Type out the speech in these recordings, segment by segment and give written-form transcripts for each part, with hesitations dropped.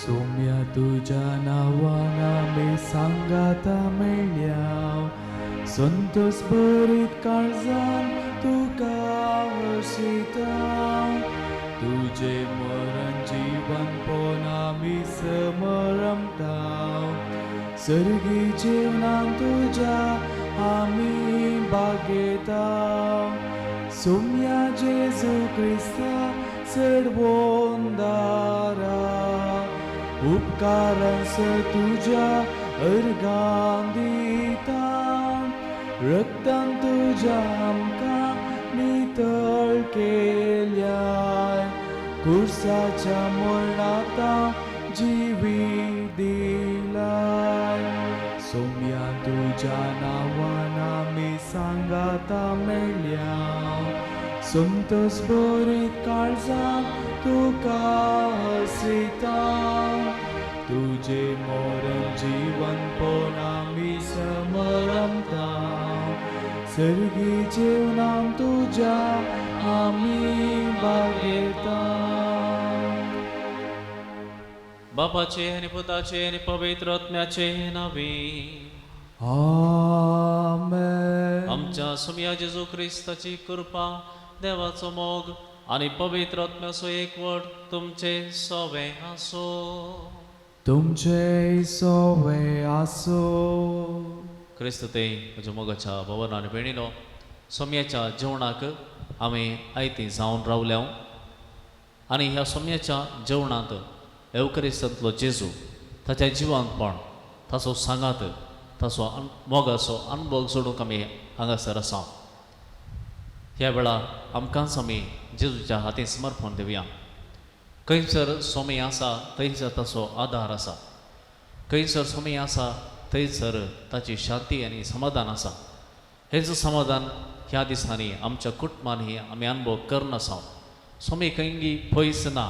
सोम्या तुज्या नांवान आमी सांगाता मेळ्ळ्या, संतोस भरीत काळजान तुका हर्शिता. तुजें मरण जिवनपण आमी समरमता, सर्गी जेवणान तुज्या आमी बागेता. सोम्या जेजू क्रिस्ता चडवोंदारा, उपकारांस तुज्या अर्गां दिता. रक्तान तुज्या आमकां नितळ केल्याय, कुर्साच्या मरणांत जिवीत दिलाय. सोम्या तुज्या नांवान आमी सांगाता मेळ्ळ्या, संतोस भरीत काळजान तुका हसयता. तुजें मरण जिवनपण आमी समरमता, सर्गी जेवणान तुज्या आमी बागेता. बापाचे आनी पुताचे आनी पवित्र आत्म्याचे नांवी. आमेन. आमच्या सोम्या जेजू क्रिस्ताची कृपा, देवाचो मोग आनी पवित्र आत्म्याचो एकवट तुमचे सोवे आसो. तुमचे सोवे आसो. क्रिस्त ते म्हज्या मोगाच्या भवन आनी भयणीनो, सोम्याच्या जेवणाक आमी आयती जावन रावल्या आनी ह्या सोम्याच्या जेवणांत एवक्रिस्तांतलो जेजू, ताच्या जिवंतपण, ताचो सांगात, ताचो मोगाचो अनुभव जोडूंक आमी हांगासर आसा. ह्या वेळार आमकांच आमी जेजूच्या हातीन समर्पण दिवया. खंयसर सोमी आसा थंयसर ताचो आदार आसा, खंयसर सोमी आसा थंयसर ताची शांती आनी समाधान आसा. हेंच समाधान ह्या दिसांनी आमच्या कुटुंबांनी आमी अनुभव करनासा. सोमी खंयगी पयस ना,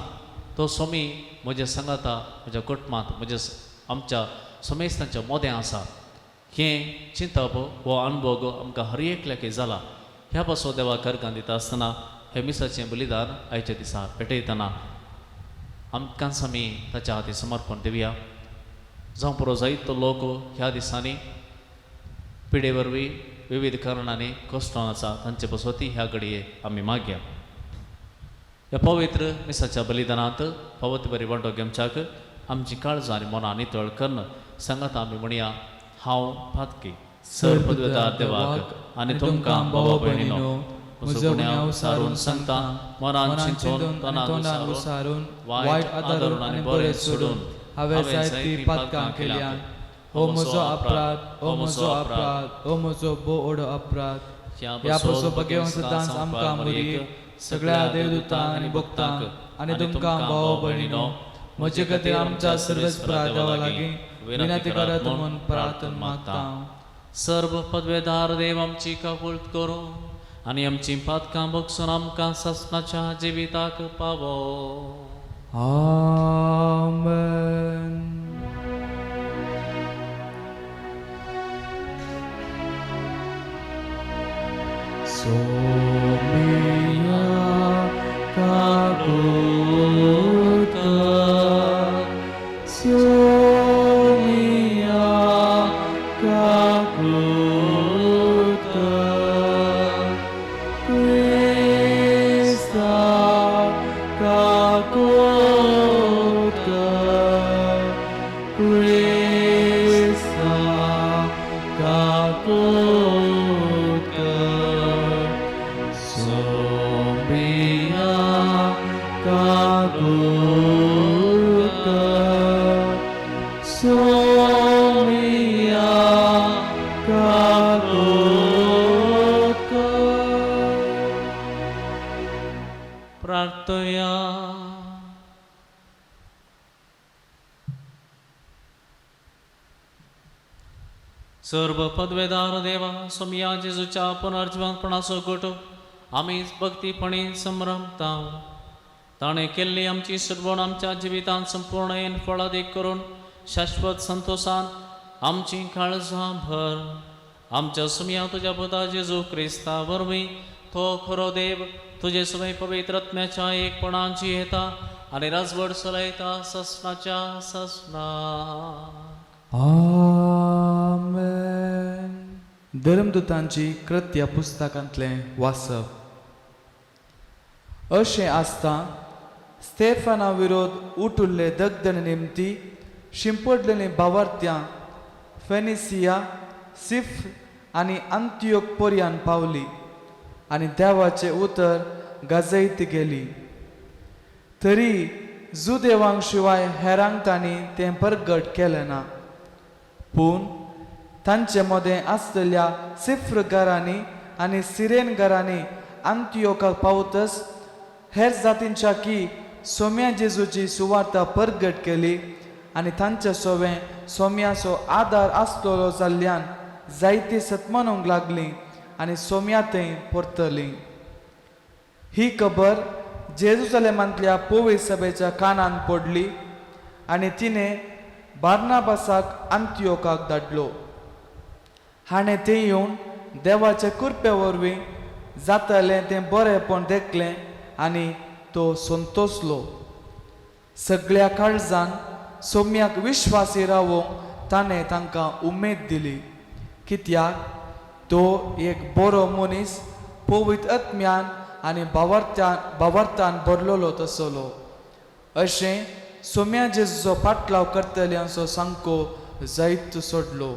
तो सोमी म्हज्या सांगाता, म्हज्या कुटुंबांत, म्हज्या आमच्या समेस्तांच्या मोदें आसा. हें चिंतप हो अनुभव आमकां हर एकल्याक जाला. ह्या पासून देवा करगां दिता आसतना हे मिसाचें बलिदान आयच्या दिसा पेटयतना आमकांच आमी ताच्या हाती समर्पण दिवया. जावं पुरो जायतो लोक ह्या दिसांनी पिडे वरवीं विविध कारणांनी कश्टान आसा, तांचे पसती ह्या घडये आमी मागया. ह्या पवित्र मिसाच्या बलिदानांत फावो बरी वांटो घेवच्याक आमची काळजां आनी मनां नितळ करून सांगात आमी म्हणया, हांव पातकी सर पदवेदार देवाक आनी तुमकां भावा भयणीनो म्हजो गुन्यांव सारून सांगता. मनान चिंतून, तोंडान उसारून, वायट आदरून आनी बरें सोडून हांवें जायतीं पातकां केल्यात. हो म्हजो अपराध, हो म्हजो अपराध, हो म्हजो भोव अपराध. ह्या पसो भगेवन सदांच आमकां मुरी सगळ्या देवदूतांक आनी भक्तांक आनी तुमकां भाव भयणीनो म्हजे खातीर आमच्या सर्वेस्परा देवा लागीं विनंती करात म्हूण प्रार्थना मागता. सर्व पदवेदार देव आमची कबूल करूं आनी आमची पातकां बगसून आमकां सासणाच्या जिविताक पावो. आमेन. सोमिया काकुत, सोमिया काकुत, क्रिस्ता काकुत, क्रिस्ता काकुत, सोमिया काकुत, सोमिया काकुत. प्रार्थया. सर्व पदवेदार देवा, सोमया जेजूच्या पुनर्जिवंतपणाचो गोट आमी भक्तीपणी संभ्रमता. ताणें केल्ली आमची सुरवण आमच्या जिवितांत संपूर्ण फळादीक करून शाश्वत संतोशान आमची काळजां भर. आमच्या सुमया तुज्या पुता जेजू क्रिस्ता वरवीं, तो खरो देव, तुजे सवय पवित्र आत्म्याच्या एकपणाची येता आनी राजवट चलयता ससनाच्या ससना. आमेन. धर्मदूतांची कृत्या पुस्तकांतलें वाचप. अशें आसता स्तेफाना विरोध उठुल्ले दगदण निमती शिंपडलेलीं भावार्थ्यां फेनिसिया सिफ आनी अंत्योक पोरयान पावली आनी देवाचें उतर गाजयत गेली. तरी जुदेवांक शिवाय हेरांक तांणी तें परगट केलें ना. पूण तांचे मदें आसलेल्या सिफ्र घरांनी आनी सिरेन घरांनी अंत्योकाक पावतच हेर जातींच्या की सोम्या जेजूची सुवार्ता परगट केली आनी तांचे सोवें सोम्याचो आदार आसतलो जाल्ल्यान जायती सतमानूंक लागली आनी सोम्या थंय परतली. ही खबर जेरुजलेमांतल्या पोवी सभेच्या कानान पडली आनी तिणें बार्नाबासाक अंत्योकाक धाडलो. हाणें थंय येवन देवाचे कृपे वरवीं जातालें तें बरेंपण देखलें आनी तो संतोसलो. सगळ्या काळजान सोम्याक विश्वासी रावोंक ताणें तांकां उमेद दिली, कित्याक तो एक बरो मनीस पवित्र आत्म्यान आनी भावार्थान भरलेलो तसलो. अशें सोम्या जेजूचो पाटलाव करतल्यांचो सामको जायत सोडलो.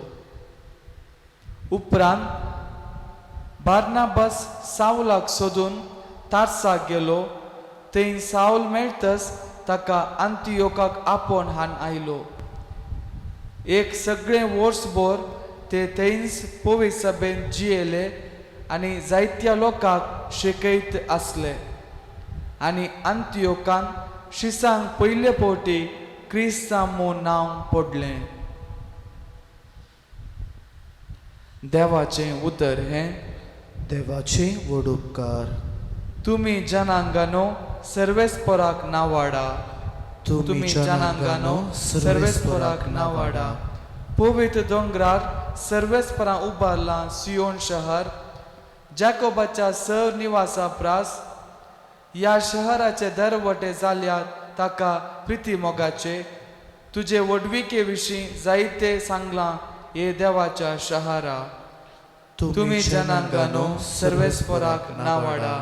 उपरांत बार्नाबास सावलाक सोदून तारसाक गेलो. थंय सावल मेळटच ताका अंतियोकाक आपोवन हान आयलो. एक सगळें वर्सभर ते थंयच पवित्र सभेन जियेले आनी जायत्या लोकांक शिकयत आसले. आनी अंतियोकान शिसांक पयले फावटी क्रिस्तांव म्हूण नांव पडलें. देवाचें उतर हें. देवाचे व्हड उपकार. तुमी जनांगानो सर्वेस्पराक नावाडा. तुमी जनांगानो सर्वेस्पराक नावाडा. पवित्र दोंगरार सर्वेस्परां उबारलां सियोन शहर, जाकोबाच्या सर निवासा प्रास. ह्या शहराचे दरवटे जाल्यात ताका प्रिती मोगाचे. तुजे व्हडविके विशीं जायते सांगलां हे देवाच्या शहरा. तुमी जनांगानो सर्वेस्पराक नावाडा.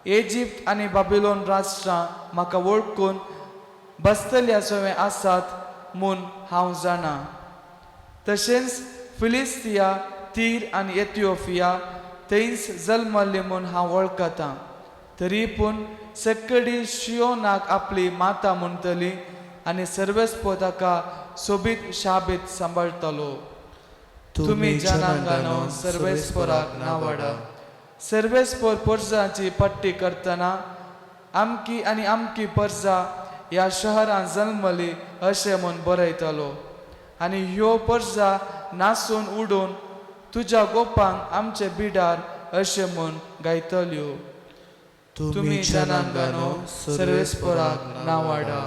इजिप्त आनी बाबिलोन राष्ट्रां म्हाका वळखून बसतल्या सवे आसात म्हूण हांव जाणा. तशेंच फिलिस्तिया, तीर आनी एथिओपिया थंयच जल्मल्ली म्हूण हांव वळखतां. तरी पूण सगळी शियोनाक आपली माता म्हणटली आनी सर्वेस्पर ताका सोबीत शाबीत सांबाळटलो. तुमी जनांगानो सर्वेस्पराक नावाडा. सर्वेस्पर परजाची पट्टी करतना आमकी आनी आमकी परजा ह्या शहरांत जल्मली अशें म्हूण बरयतलो. आनी ह्यो परजा नासून उडून तुज्या गोपांक आमचे बिडार अशें म्हूण गायतल्यो. तुमी जनांगानो सर्वेस्पराक नावाडा.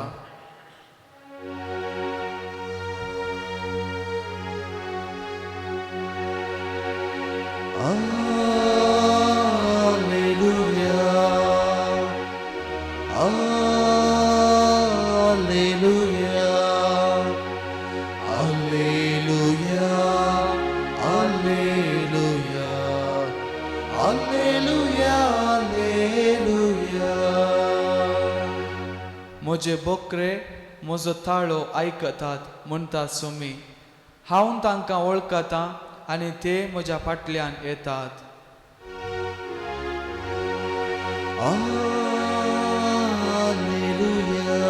Alleluia, Alleluia, Alleluia, Alleluia, Alleluia, Alleluia. म्हजे बोकरे म्हजो ताळो आयकतात म्हणटा सुमी. हांव तांकां वळखतां आनी ते म्हज्या फाटल्यान येतात. Alleluia,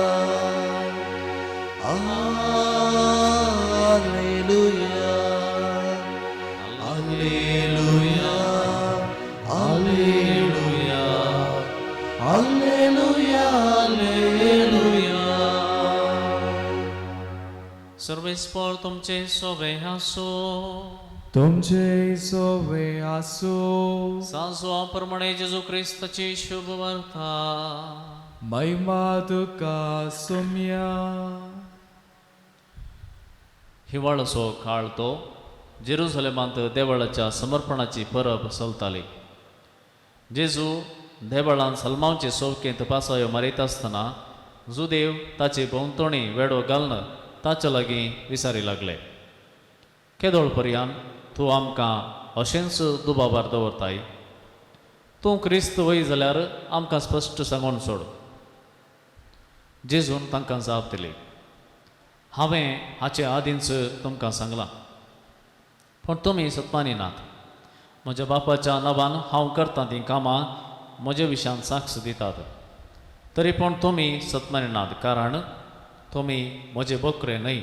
Alleluia, Alleluia, Alleluia, Alleluia, Alleluia. सर्वेस्पर तुमचे सोबे आसो. तुमचे सोवे आसो. सासवा प्रमाणे जेजू क्रिस्ताची शुभ वार्ता. महिमा तुका सोम्या. हिवाळोसो काळ तो जेरुसलेमांत देवळाच्या समर्पणाची परब चलताली. जेजू देवळान सलमावचे चौकेंत पासायो मारीत आसतना जुदेव ताचे भोंवतणी वेडो घालून ताचे लागीं विचारी लागले, केदोळ पर्यान तूं आमकां अशेंच दुबावार दवरताय? तूं क्रिस्त वय जाल्यार आमकां स्पश्ट सांगून सोड. जेजून तांकां जाप दिली, हांवें हाचे आदींच तुमकां सांगलां, पूण तुमी सत्मानी नात. म्हज्या बापाच्या नांवान हांव करतां तीं कामां म्हजे विशयान साक्ष दितात, तरी पूण तुमी सत्मानी नात, कारण तुमी म्हजे बकरे न्हय.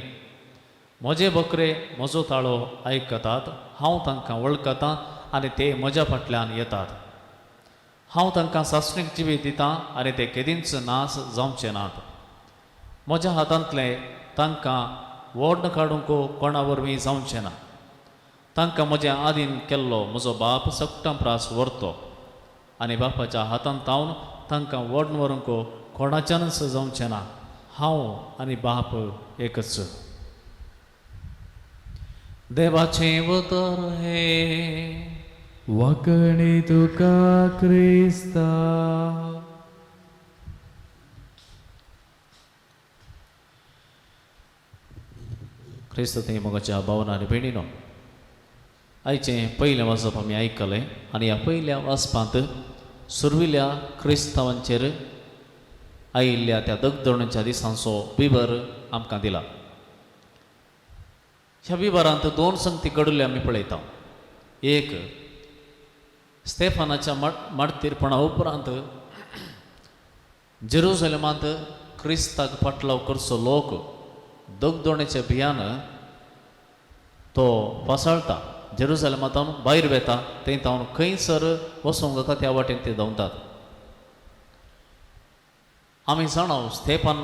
म्हजे बकरे म्हजो ताळो आयकतात, हांव तांकां वळखतां आनी ते म्हज्या फाटल्यान येतात. हांव तांकां सासणीक जिवीत दितां आनी ते केदींच नाश जावचे नात. म्हज्या हातांतले तांकां ओड्न काडूंक कोणा वरवीं जावचें ना. तांकां म्हज्या आदीन केल्लो म्हजो बाप सगटां प्रास व्हरतो आनी बापाच्या हातांत तावन तांकां ओड्न व्हरूंक कोणाच्यानच जावचें ना. हांव आनी बाप एकच. देवाचें उतर हें. वाकणी तुका क्रिस्ता. क्रिस्त थंय मोगाच्या भावना आनी भयणीनो, आयचें पयलें वाचप आमी आयकलें आनी ह्या पयल्या वाचपांत सुर्विल्या क्रिस्तांवांचेर आयिल्ल्या त्या दगदोणाच्या दिसांचो विवर आमकां दिला. ह्या विवरांत दोन संगती घडिल्ल्यो आमी पळयता. एक, स्तेफानाच्या मार्तीरपणा उपरांत जेरुजलेमांत क्रिस्ताक फाटलाव करचो लोक दगदोणेच्या भियान तो फासाळटा, जेरुजलेमांत भायर वेता, थंय तावन खंयसर वचूंक जाता त्या वाटेन ते धांवतात. आमी जाणा स्तेफान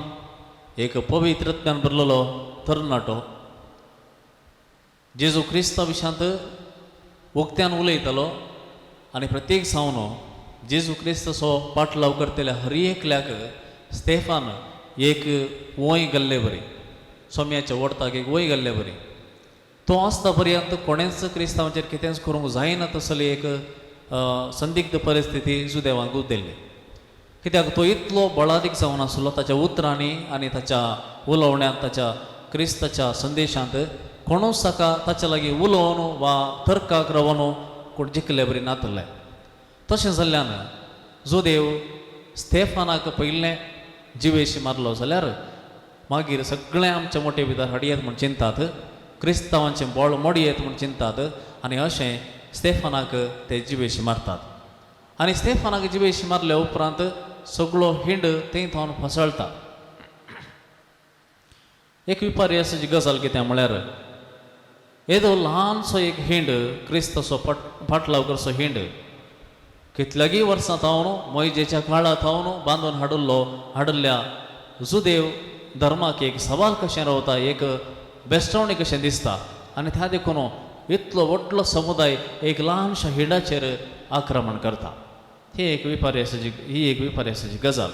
एक पवित्रज्ञान भरलेलो तरणाटो, जेजू क्रिस्ता विशांत उक्त्यान उलयतालो आनी प्रत्येक जावन जेजू क्रिस्ताचो पाटलाव करतल्या हर एकल्याक स्तेफान एक वंय गेल्ले बरी, सोम्याच्या वडताक एक वंय गेल्ले बरी. तो आसता पर्यंत कोणेंच क्रिस्तांवाचेर कितेंच करूंक जायना तसली एक संदिग्ध परिस्थिती जुदेवांक उदेल्ली. कित्याक तो इतलो बळादीक जावन आसलो, ताच्या उतरांनी आनी ताच्या उलोवण्यांत, ताच्या क्रिस्ताच्या संदेशांत कोणूच ताका ताच्या लागीं उलोवन वा तर्काक रावन कोण जिखले बरी नातले. तशें जाल्ल्यान जुदेव स्तेफानाक पयलें जिवेशी मारलो जाल्यार मागीर सगळें आमच्या मोटे भितर हाडयेत म्हूण चिंतात, क्रिस्तांवांचें बळ मोडयेत म्हूण चिंतात आनी अशें स्तेफानाक ते जिवेशी मारतात. आनी स्तेफानाक जिवेशी मारल्या उपरांत सगळो हिंड थंय थावन फसळटा. एक विपर्यासाची गजाल कितें म्हळ्यार येदो ल्हानसो एक हिंड, क्रिस्ताचो फाटलाव करचो हिंड, कितल्यागी वर्सां थावन मोयजेच्या काळा थावन बांदून हाडिल्ल्या जुदेव धर्माक एक सवाल कशें रावता, एक बेस्टवणी कशें दिसता आनी त्या देखून इतलो व्हडलो समुदाय एक ल्हानशा हिंडाचेर आक्रमण करता. ही एक विपर्यासाची गजाल.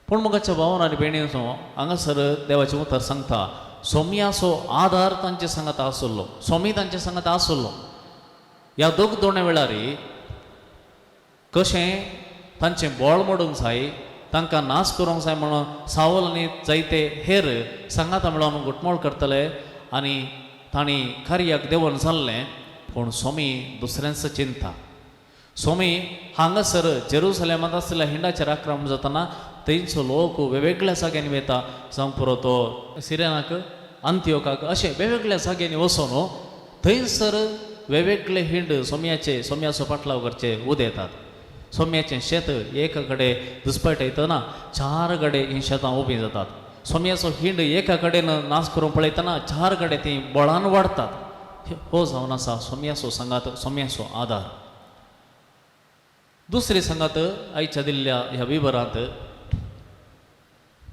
पूण मोगाच्या भावन आनी भयणींचो हांगासर देवाचें उतर सांगता, सोम्याचो आदार तांचे सांगात आसलो, सोमी तांचे सांगात आसलो. ह्या दोग दोणे वेळार कशें तांचें बळ मोडूंक जाय, तांकां नाश करूंक जाय म्हणून सावल आनी जायते हेर सांगाता मेळोवन घुटमळ करतले आनी तांणी कार्याक देंवन जाल्लें. पूण सोमी दुसऱ्यांचो चिंता. सोमी हांगासर जेरुसलेमांत आशिल्ल्या हिंडाचेर आक्रमण जातना थंयचो लोक वेगवेगळ्या जाग्यांनी वता, जावं पुरो तो सिरेनाक, अंत्योकाक, अशें वेगवेगळ्या जाग्यांनी वचून थंयसर वेगवेगळे हिंड सोम्याचे सोम्याचो पाटलाव करचे उदेतात. सोम्याचें शेत एका कडेन दुसपाट येतना चार कडेन हीं शेतां उबीं जातात. सोम्याचो हिंड एका कडेन नाश करूंक पळयतना चार कडेन तीं बळान वाडटात. हो जावन आसा सोम्याचो सांगात, सोम्याचो आदार. दुसरी सांगात आयच्या दिल्ल्या ह्या विवरांत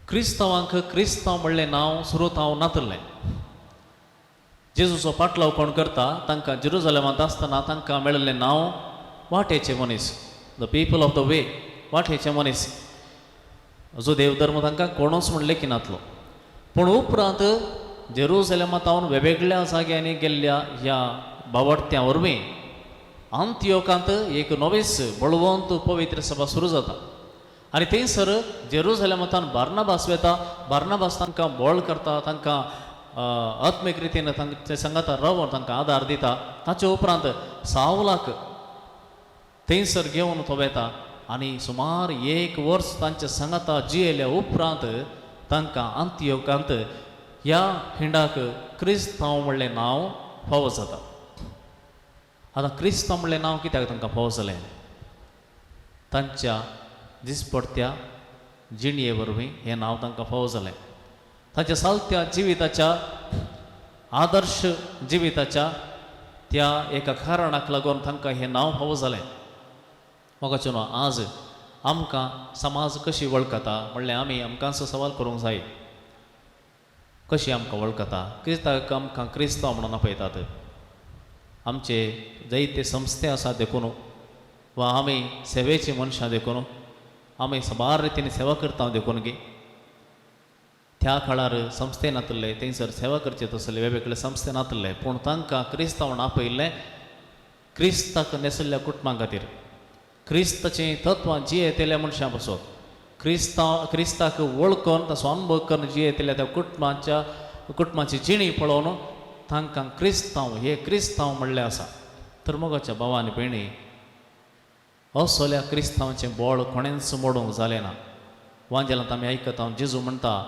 क्रिस्तांवांक क्रिस्तांव म्हणलें नांव सुरू हांव नातलें. जेजूचो पाटलाव कोण करता तांकां जेरुजलेमांत आसतना तांकां मेळिल्लें नांव वाटेचे मनीस, the people of the way, वाटेचे मनीस. जो देवधर्म तांकां कोणूच म्हण लेखिनातलो. पूण उपरांत जेरुजलेमांत वेगवेगळ्या जाग्यांनी गेल्ल्या ह्या बावडत्यां वरवीं अंत्योकांत एक नवेच बळवंत पवित्र सभा सुरू जाता आनी थंयसर जेरुजलेमांतान बार्नाबास वेता. बार्नाबास तांकां बळ करता, तांकां आत्मीक रितीन तांचे सांगाता रावून तांकां आदार दिता. ताचे उपरांत सावलाक थंयसर घेवन तो वेता आनी सुमार एक वर्स तांचे सांगाता जियेल्या उपरांत तांकां अंत्योकांत ह्या हिंडाक क्रिस्तांव म्हणलें नांव फावो जाता. आतां क्रिस्तांव म्हणलें नांव कित्याक तांकां फावो जालें? तांच्या दिसपडत्या जिणये वरवीं हें नांव तांकां फावो जालें. तांच्या सालत्या जिविताच्या आदर्श जिविताच्या त्या एका कारणाक लागून तांकां हें नांव फावो जालें. मोगाचें न्हू, आज आमकां समाज कशी वळखता म्हणल्यार आमी आमकांच सवाल करूंक जाय. कशी आमकां वळखता? क्रिस्ताक आमकां क्रिस्तांव म्हणून आपयतात. आमचे जायते संस्थे आसात देखून वा आमी सेवेची मनशां देखून आमी साबार रितीन सेवा करता देखून गी त्या काळार संस्थे नातले, थंयसर सेवा करचे तसले वेगवेगळे संस्थे नातले, पूण तांकां क्रिस्तांव म्हणून आपयल्लें क्रिस्ताक न्हेसल्ल्या कुटुंबां खातीर, क्रिस्ताचीं तत्वां जियेतल्या मनशां पासत, क्रिस्ताक वळखून ताचो अनुभव करून जियेतल्या त्या कुटुंबाची जिणी पळोवन तांकां क्रिस्तांव हे क्रिस्तांव म्हणलें आसा. तर मोगाच्या भावा आनी भयणी, असल्या क्रिस्तांवाचें बळ कोणेंच मोडूंक जालें ना. वांजेलांत आमी आयकता जेजू म्हणटा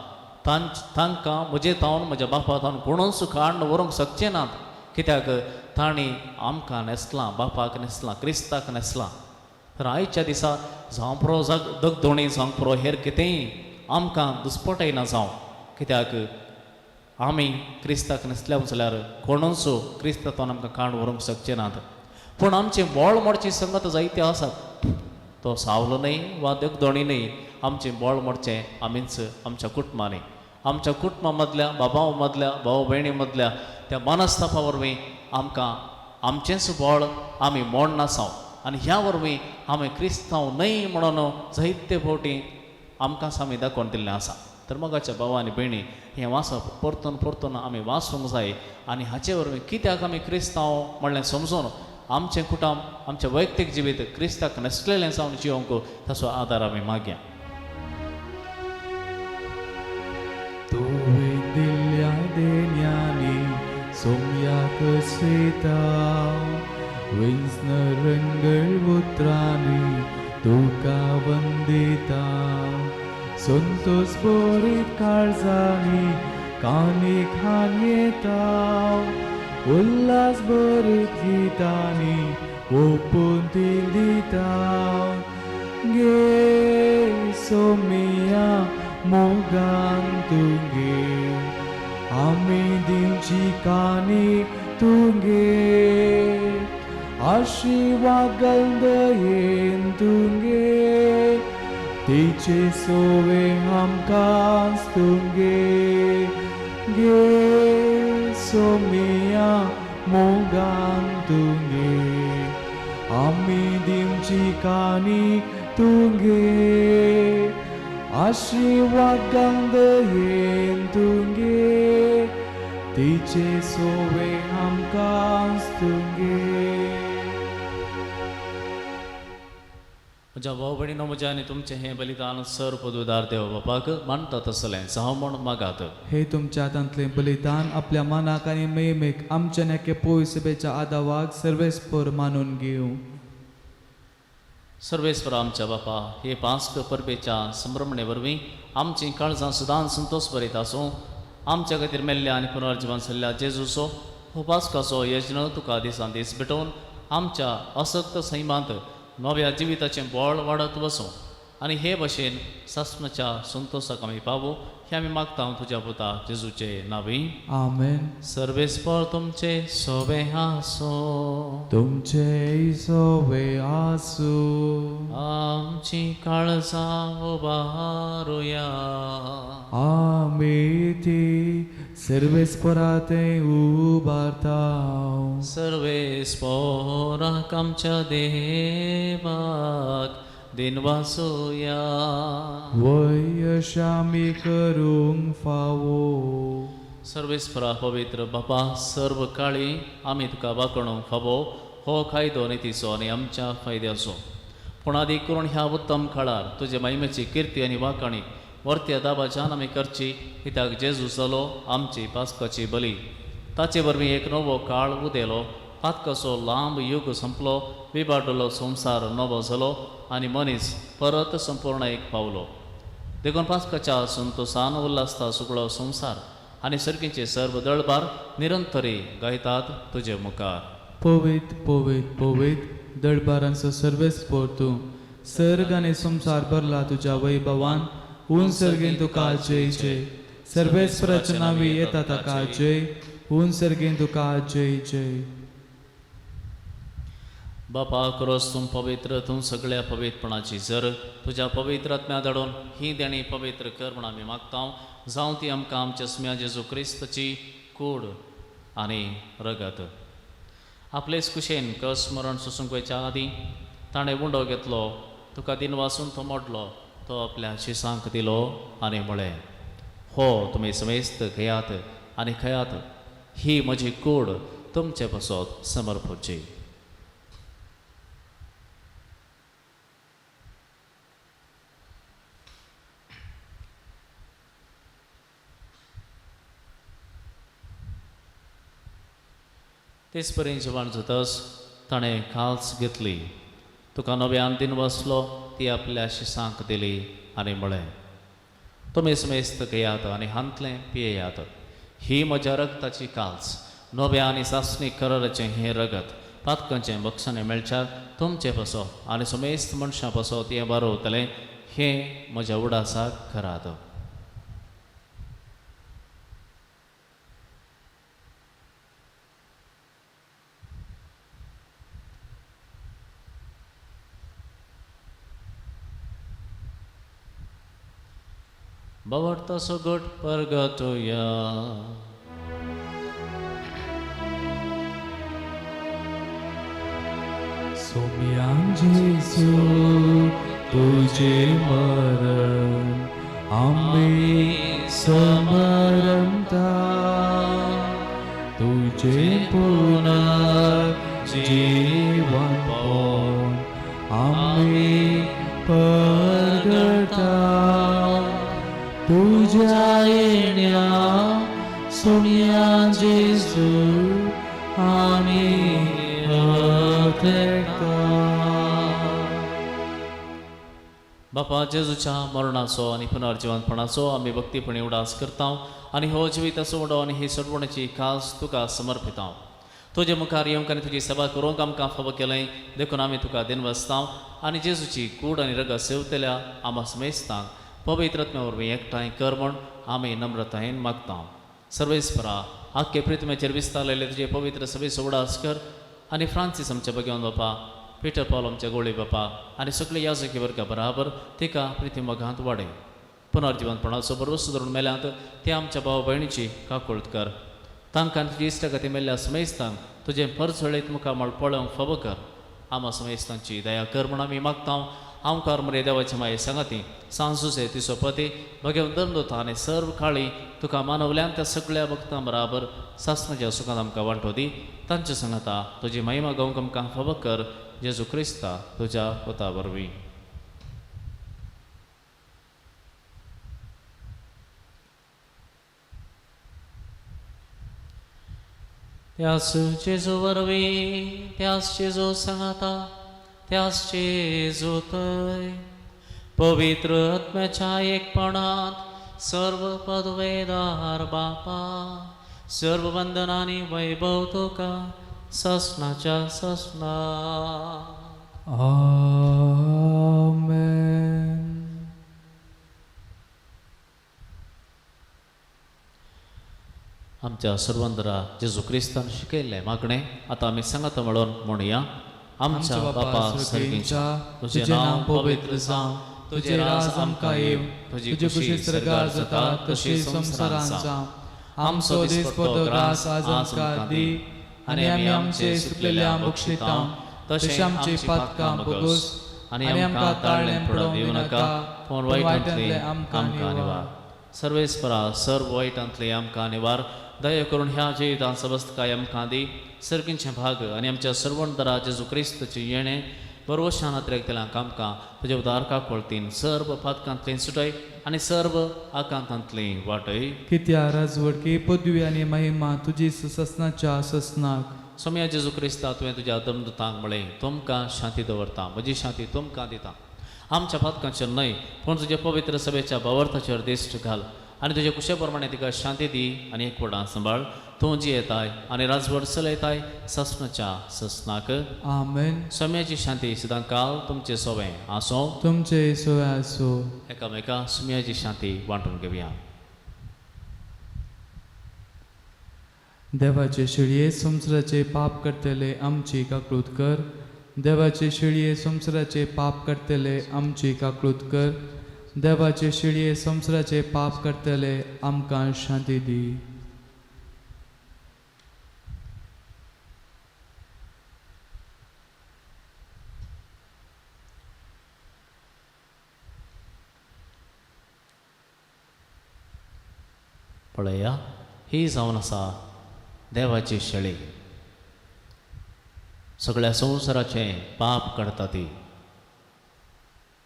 तांकां म्हजे तावन म्हज्या बापा तावन कोणूच काडून व्हरूंक शकचे नात, कित्याक तांणी आमकां न्हेसलां, बापाक न्हेसलां, क्रिस्ताक न्हेसलां. तर आयच्या दिसा जावं पुरो दगदोणी जावंक पुरो हेर कितेंय आमकां दुस्पटयना जावं, कित्याक आमी क्रिस्ताक न्हेसल्या जाल्यार कोणूच क्रिस्तांतल्यान आमकां काड व्हरूंक शकचे नात. पूण आमचें बळ मोडची संगत जायते आसात, तो सावलो न्हय वा दगदोणी न्हय, आमचें बळ मोडचें आमीच आमच्या कुटुंबांनी, आमच्या कुटुंबा मदल्या बाबा मदल्या भाव भयणी मदल्या त्या मनस्तापा वरवीं आमकां आमचेंच बळ आमी मोडनासांव आनी ह्या वरवीं आमी क्रिस्तांव न्हय म्हणून जायते फावटी आमकांच आमी दाखोवन दिल्लें आसा. तर मोगाच्या भाव आनी भयणी, हें वाचप परतून परतून आमी वाचूंक जाय आनी हाचे वरवीं कित्याक आमी क्रिस्तांव म्हणलें समजून आमचें कुटुंब आमचें वैयक्तीक जिवीत क्रिस्ताक न्हेसलेलें जावन जिवंक ताचो आदार आमी मागया. तुवें दिल्ल्या देण्यांनी सोम्याक सेता विंस्न रंगळ उतरांनी तुका वंदिता संतोष भरीत काळजांनी कानी खान येता उल्हास भरीत गितांनी ओपून दिता गे सोमिया मोगान तुगे आमी दिवची कानी तुगे आशिर्वाद गंदयेन तुगे तिचे सोवे आमकां तुगे गे सोमिया मोगान तुगे आमी दिवची कानी तुगे आशिर्वाद गंदयेन तुगे तिचे सोवे आमकां तुगे. म्हज्या भाव भयणीनो, म्हज्या आनी तुमचें हें बलिदान सर पदुदार देव बापाक मानता तसलें जावं म्हूण मागात. हे तुमच्या हातांतलें बलिदान आपल्या मनाक आनी मेमेक आमच्या नेके पयसबेच्या आदावाक सर्वेस्पर मानून घेवं. सर्वेस्पर आमच्या बापा, हे पास्क परबेच्या संभ्रमणे वरवीं आमचीं काळजां सदांच संतोष भरीत आसूं. आमच्या खातीर मेल्ल्या आनी पुनर्जिवन जाल्ल्या जेजूचो हो पास्काचो यज्ञ तुका दिसान दीस भेटोवन आमच्या असक्त सैमांत नव्या जिविताचें बळ वाडत वसूं आनी हे भशेन सासणाच्या संतोशाक आमी पावूं, हें आमी मागता तुज्या पुता जेजूचे नांवी. आमेन. सर्वेस्पर तुमचे सोबे आसूं. तुमचे सोबे आसूं. आमची काळजां उबारुया. आमी ती सर्वेस्परा थंय उबारता. सर्वेस्पोराक आमच्या देवाक दिनवासुया. वय आमी करूंक फावो. सर्वेस्परा पवित्र बापा, सर्व काळी आमी तुका वागणूंक फावो हो कायदो नितीचो आनी आमच्या फायद्याचो. पूण आदी करून ह्या उत्तम काळार तुजे महिमेची किर्ती आनी वाकाणी वर्त्या दाबाच्यान आमी करची, कित्याक जेजू जालो आमची पास्काची बली. ताचे वरवीं एक नवो काळ उदेलो, पातकाचो लांब युग संपलो, विबाडलो संवसार नवो जालो आनी मनीस परत संपूर्ण एक पावलो. देखून पास्काच्या संतोसान उल्हासता सगळो संवसार आनी सर्गीचे सर्व दळबार निरंतरी गायतात तुजे मुखार. पवित पवित पवित दळबारांचो सर्वेस्पोर तूं, सर्ग आनी संवसार भरला तुज्या वैभवान. ऊन सर्गेन तुका जय जय, सर्वेस्पराच्या नांवी येता ताका जय, ऊन सर्गेन तुका जय जय. बापा क्रोस तूं पवित्र, तूं सगळ्या पवित्रपणाची जर तुज्या पवित्र आत्म्या धाडून ही देणी पवित्र कर म्हूण आमी मागता. जावं ती आमकां आमच्या सुम्या जेजू क्रिस्तची कूड आनी रगत. आपलेच कुशेन कस मरण सोसूंक वयच्या आदीं ताणें उंडो घेतलो, तुका दिन वासून तो मोडलो, तो आपल्या शिसांक दिलो आनी म्हळें, हो तुमी समेस्त घेयात आनी खेयात, ही म्हजी कूड तुमचे पासत समर्पची. तेच परी जेवण जातच ताणें काल्स घेतली, तुका नव्यान दिन बसलो, ती आपल्या शिसांक दिली आनी म्हळें, तुमी समेस्त घेयात आनी हांतलें पियेयात, ही म्हज्या रगताची काल्स, नव्या आनी सासणीक कराराचें हें रगत पातकांचें बक्षाणें मेळच्याक तुमचें पासत आनी समेस्त मनशां पासत हें बरोवतलें, हें म्हज्या उडासाक करात. बाबा सगट परगतोया. सोम्यान जेजू तुझे मरण आम्ही समरंता, तुझे पुनर्जीवन पावन आम्ही परगटा. तुझ्या येण्या सोम्या जेजू आम्ही अतेकता. बापा जेजूच्या मरणाचो आनी पुनर्जिवंतपणाचो आमी भक्तीपणी उडास करता आनी हो जिविताचो उडो आनी ही सोडवणेची खास तुका समर्पिता. तुजे मुखार येवंक आनी तुजी सेवा करूंक आमकां फावो केलें देखून आमी तुका दिनवासता आनी जेजूची कूड आनी रगत सेवतल्या आमा समेस्तांक पवित्र आत्म्या वरवीं एकठांय कर म्हूण आमी नम्रतायेन मागता. सर्वेस्परा आख्खे प्रितमेचेर विस्तारलेले तुजे पवित्र सभेचो उडास कर आनी फ्रांसीस आमच्या भगवान बापा, पिटर पावल आमच्या गोळी बापा आनी सगळे याजकी वर्गा बराबर तिका प्रिती मोगांत वाडय. पुनर्जिवंतपणाचो भरवसो धरून मेल्यांत ते आमच्या भाव भयणीची काकुळट कर. तांकां तुजी इश्टागती मेल्ल्या समेस्तांक तुजें परजळीत मुखामळ पळोवंक फावो कर. आमा समेस्तांची दया कर म्हूण आमी मागता. आमकार मरे देवाचे माये सांगाती सांजुसे तिसो पती भगवंत धर्मदूत आनी सर्व काळी तुका मानवल्यान त्या सगळ्या भक्तां बराबर सासणाच्या सुखान आमकां वांटो दी. तांचे सांगाता तुजी महिमा गावंक आमकां फावो कर. जेजू क्रिस्ता तुज्या पुता वरवीं. त्यास जेजू वरवीं, त्यास जेजू सांगाता, त्यास जेजू थंय पवित्र आत्म्याच्या एकपणांत सर्व पदवेदार बापा, सर्व वंदनांनी वैभव तुका ससनाच्या ससना. आमेन. आमच्या सर्वंदरा जेजू क्रिस्तान शिकयल्लें मागणें आतां आमी सांगाता म्हणून म्हणया. आमच्या बापा सर्गींच्या, तुजें नांव पवित्र जावं, तुजें राज आमकां येवं, तुजी खुशी स्वर्गार जाता तशी संवसारांत जावं. आमचो दिसपट्टो ग्रास आज आमकां दी आनी आमी आमचे सुकलेल्या बक्षिता तशें आमची पातकां भोगोस आनी आमकां ताळ्ळें पडोवंक दिवं नाका, पूण वायटांतलें आमकां निवार. सर्वेस्परा सर्व वायटांतलें आमकां निवार. दया करून ह्या जिवितांत समस्तकाय आमकां दी. सर्गींचे भाग आनी आमच्या सर्वंदरा जेजू क्रिस्तची येणें बरवशान अत्रेकतल्या कामकां तुज्या उदार काकोळतीन सर्व पातकांतली सुटय आनी सर्व आकांतांतली वाटय. कित्या राजवटकी पदवी आनी महिमा तुजी ससनाच्या ससनाक. सोम्या जेजू क्रिस्ता तुवें तुज्या दमदूतांक म्हळें तुमकां शांती दवरता म्हजी शांती तुमकां दिता. आमच्या पातकांचेर न्हय पूण तुज्या पवित्र सभेच्या भावार्थाचेर दिश्ट घाल आनी तुज्या कुशे प्रमाणे तिका शांती दी आनी एकवटान सांबाळ. तूं जियेताय आनी राजवट चलयताय ससनाच्या ससनाक. आमेन. सोम्याची शांती सदां काल तुमचे सोवें आसो. तुमचे सोवे आसो. एकामेका सोम्याची शांती वांटून घेवया. देवाचे शेळये संवसाराचे पाप करतले आमची काकळूत कर. देवाचे शेळये संवसाराचे पाप करतले आमची काकळूत कर. देवाचे शेळये संवसाराचे पाप करतले आमकां शांती दी. पळया ही जावन आसा देवाची शेळी सगळ्या संवसाराचें पाप काडटा ती.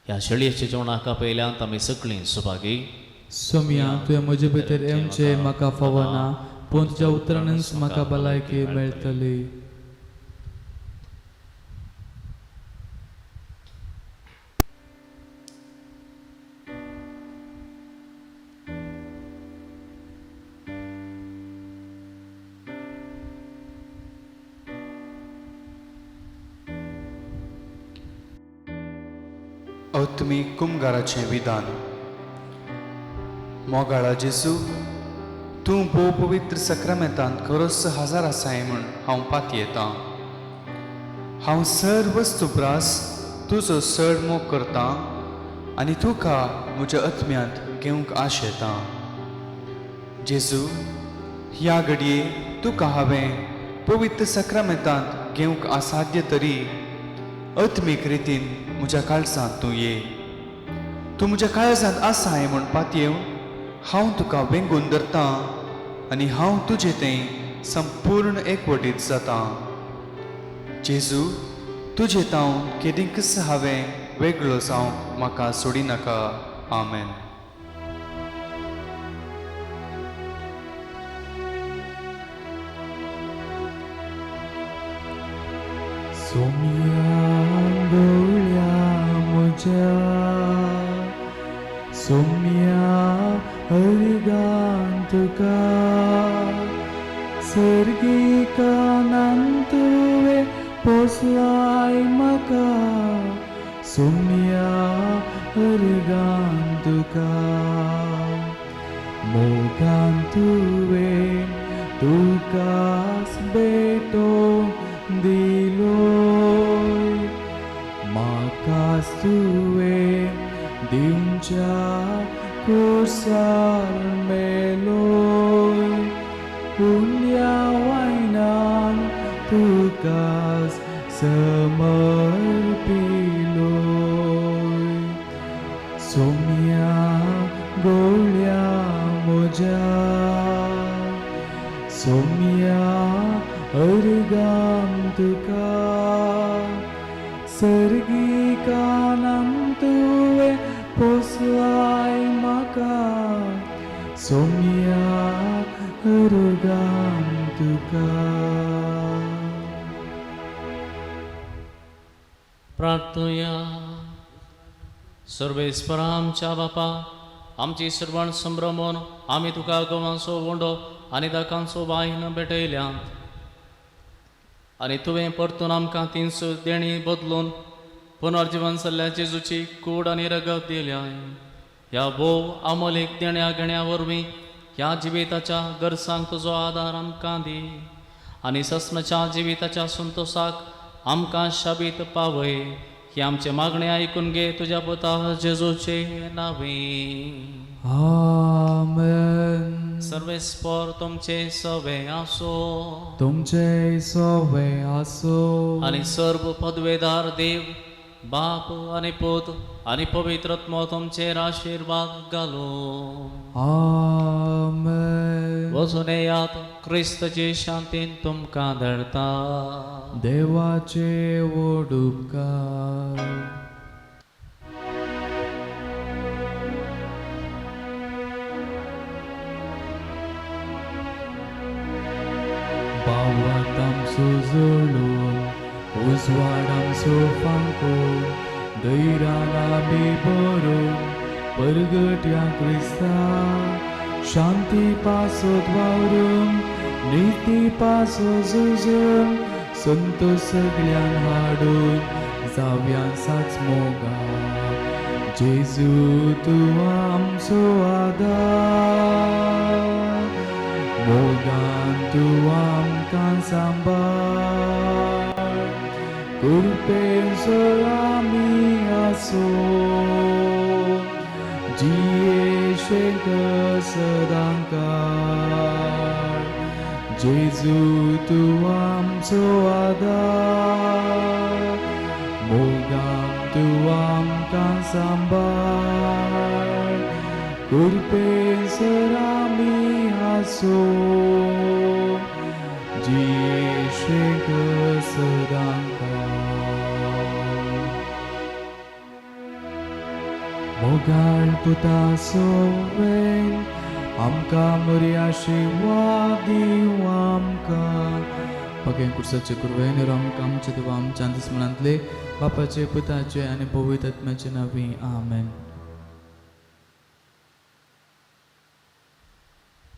ह्या शेळयेच्या जेवणाक आपयल्यांत आमी सगळीं सुभागी. सोम्या तुवें म्हजे भितर येवचें म्हाका फावना पूण तुज्या उतरानच म्हाका भलायकी मेळटली. आत्मीक कुमगाराचें विधान. मोगाळा जेजू तूं भोव पवित्र सक्रामेंतांत खरोच हजार आसाय म्हूण हांव पातयेतां. हांव सर वस्तू प्रास तुजो चड मोग करतां आनी तुका म्हज्या आत्म्यांत घेवंक आशेतां. जेजू ह्या घडये तुका हांवें पवित्र सक्रामेंतांत घेवंक असाध्य तरी आत्मीक रितीन म्हज्या काळजांत तूं ये. तूं म्हज्या काळजांत आसाय म्हूण पातयेवन हांव तुका वेंगून धरतां आनी हांव तुजे तें संपूर्ण एकवटीत जातां. जेजू तुजे तावन केदींकच हांवें वेगळो जावंक म्हाका सोडिनाका. आमेन. सोम्या गोळ्या म्हज्या सोम्या हरिगान तुका सर्गीकानान तुवें पोसलाय म्हाका सोम्या हरिगान तुका मोगान तुवें तुकाच भेटोवन दिलोय म्हाकाच तुवें दिवच्या कुर्सार मेलोय पुण्या वायनान तुकाच समर्पिलोय. सोम्या गोळ्या म्हज्या सोम्या अर्गाम तुका सर्गीकानाम तुवें पोसलाय म्हाका सोम्या अर्गाम तुका. प्रार्थुया. सर्वेस्परा आमच्या बापा आमची सर्वण संभ्रमून आमी तुका गोवांचो उंडो आनी दाकांचो वायन भेटयल्यांत आनी तुवें परतून आमकां तीनसो देणी बदलून पुनर्जिवन जाल्ल्या जेजूची कूड आनी रगत दिल्याय. ह्या भोव अमोलीक देण्या घेण्या वरवीं ह्या जिविताच्या गरजांक तुजो आदार आमकां दी आनी सस्नाच्या जिविताच्या संतोसाक आमकां शाबीत पावय. ही आमचे मागणें आयकून घे तुज्या पुता जेजूचे नांवे. आमेन. सर्वेस्पर तुमचे सवे आसो. तुमचे सवे आसो. आनी सर्व पदवेदार देव बाप आनी पूत आनी पवित्र आत्मो तुमचेर आशिर्वाद घालूं. आमेन. वचून येयात, क्रिस्तचे शांतीन तुमकां धाडटा. देवाचे व्हड उपकार. भावात आमचो जळून उजवाड आमचो फांको धैरान आमी बरोवन परगट्या क्रिस्ता शांती पासत वावरून निती पासत झुजून संतोष सगळ्यांक हाडून जाव्यां साच मोगा. जेजू तूं आमचो आदार मोगान तूं आमकां सांबाळ कृपेन सर आमी आसो जियेशेक सदांकाळ. जेजू तूं आमचो आदार मोगान तूं आमकां सांबाळ कृपेन सर आमी आसो जियेशेक सदांकाळ. मोगाळ पुता सोवेन आमकां मोरया आशिर्वाद दिवं आमकां. पगें कुर्साचे कुरवेन आमकां आमच्या देवा आमच्या दुस्मनांतले बापाचे पुताचे आनी पवित्र आत्म्याचे नांवी आमेन.